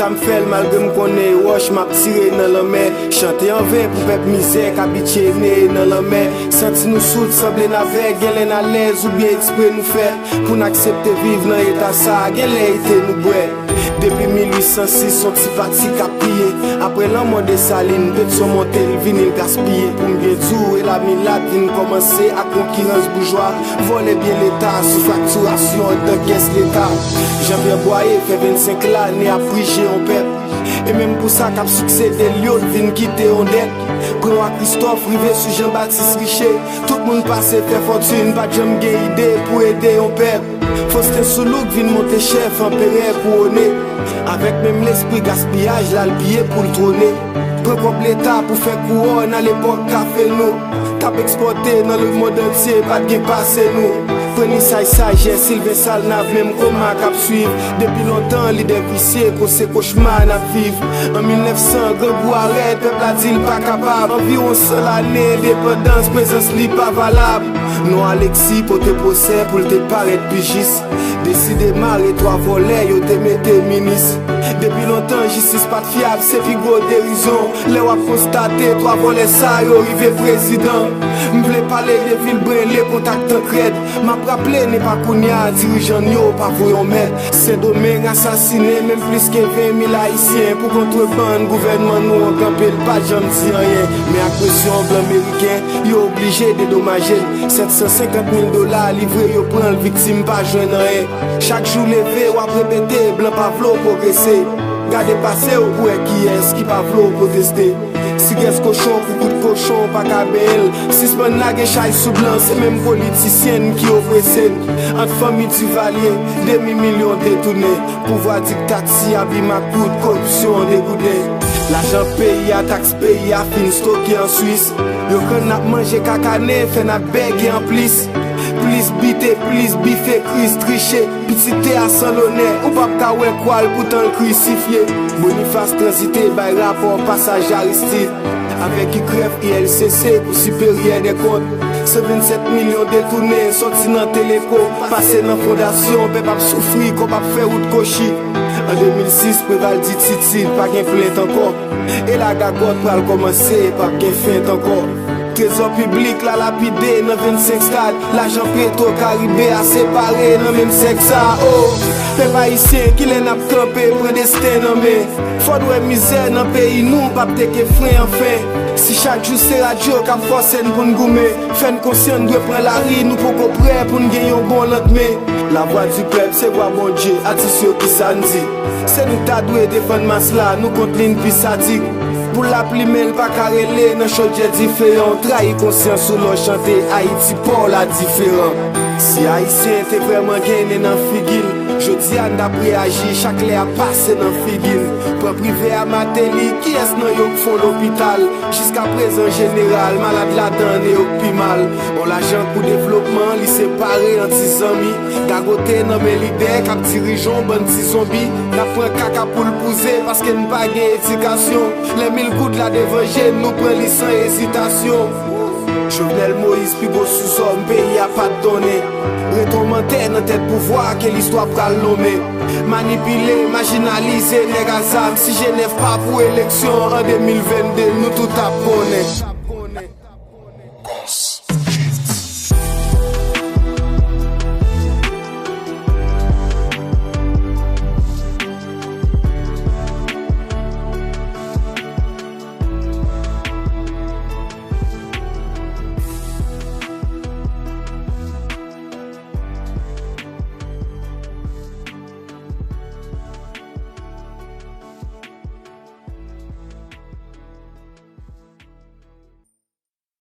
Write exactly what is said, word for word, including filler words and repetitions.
Sa m fè l malgre m konnen e wòch m ap tire nan lanmè. Chante anven pou pèp mizè k abitye neye nan lanmè. Santi nou soud, sanble n avèg, genlè n alèz oubyen ekspre nou fè pou n aksepte viv nan eta sa a, genlè ete nou bwè. Depi mil uit san sis, yon ti pati k ap piye. Apre lanmò Desalin, Petyon monte, l vini, l gaspiye. Pou m byen di w, e la milat vin kòmanse ak konkirans boujwa. Vòlè byen Leta sou faktirasyon anndan kès Leta. Jean Pierre Boyer fè vennsenk lane ap prije yon pèp. E menm pou sa k ap siksede l yo, l vin kite yon dèt. Pran wa Kristòf, rive sou Jan Batis Riche. Tout moun pase fè fòtin, pa t janm gen ide pou ede yon pèp. Faustin Soulouque vin monte chèf, anperè kouwone. Avèk menm lespri gaspiyaj la, l piye pou l twone. Pran kòb Leta pou fè kouwòn, alepòk kafe nou t ap ekspòte nan lemonn antye, pa t gen pase nou. Pran ni say sajès, Sylvain Salnav, menm koma k ap swiv. Depi lontan, lidè visye, kose kochma n ap viv. An mil nèf san, grangou a rèd, pèp la di l pa kapab. Anviwon san lane endepandans, prezans li pa valab. Non Alexis pote pwosè pou l te parèt pi jis. Deside mare twa vòlè, yo te mete minis. Depi lontan, jistis pa t fyab, se pi gwo derizyon. Lè w ap konstate twa vòlè sa yo rive prezidan. M vle pale de Vilbren, Lekontak, Tankrèd. M ap raple, n e pa kounye a, dirijan n yo pa vo yon mèt. Sendomeng asasinen, menm plis ke ven mil Ayisyen. Pou kontrebann, gouvènman nou an kanpe, l pa janm di anyen. Men ak presyon blan meriken, yo oblije dedomaje l. Sèt san senkant mil dola, livre yo pran l, viktim pa jwenn anyen. Chak jou leve, w ap repete, blan pa vle w pwogrese. Gade pase w pou wè kiyès ki pa vle w pwoteste. Si grès kochon pou kout kochon pa ka benyen l, sispann lage chay sou blan, se menm politisyen n ki oprese n. Ant fanmi Divalye, demi milyon detounen. Pouvwa diktati a bi makout, koripsyon degouden. Lajan peyi a, taks peyi a fin stoke an Swis. Yo konn n ap manje kakanen, fè n ap bège anplis. Plis bite, plis bife, kriz, triche. Pitit tè a san lonè, ou p ap ka wè kwa l poutan l krisifye. Bonifas tranzite bay rapò pasaj Aristid. Avèk ikrèf I L C C, Kou Siperyè dè Kont. San vennsèt milyon detounen, sòti nan Teleko, pase nan fondasyon, pèp ap soufri, kòb ap fè wout kochi. An de mil sis, Preval di Titid, pa gen plent ankò. E la gagòt pral kòmanse, p ap gen fent ankò. Trezò piblik la lapide nan vennsenk stad, lajan Petro Karibe a separe nan menm sèk sa, o. Pèp ayisyen, kilè n ap kanpe, pran desten nan men? Fò n wè mizè nan peyi nou p ap teke fren anfen. Si chak jou se radyo k ap fòse n pou n goumen, fè n konsyan n dwe pran lari, nou poko prè pou n gen yon bon landmen. Lavwadipèp se vwa Bondye, atis yo kisa n di? Se nou k ta dwe defann mas la, nou kont liy pi sadik. Poul la plimen l pa ka rele nan chodyè dife an, w trayi konsyans ou lè w chante Ayiti pa w la diferan. Si Ayisyen te vrèman gen nen nan figi l, jodi a n t ap reyaji, chak lè ap pase nan figi n. Pran prive a Mateli, kiyès nan yo k fon lopital? Jiskaprezan jeneral, malad ladan e yo k pi mal. Bon, lajan pou devlopman, li separe an ti zanmi. Gagote nan men lidè k ap dirije yon bann ti zonbi. N ap pran kaka pou l pouze paske n pa gen edikasyon. Lè mil goud la devan je n, nou pran li san ezitasyon. Jovenel Moïse, pi gwo souzòm peyi a pa t donnen. Ret yon mantè nan tèt pouvwa ke listwa pral lonmen. Manipile, majinalize nèg a zam. Si Jenèf pa pou eleksyon an de mil vennde, nou tout ap konnen.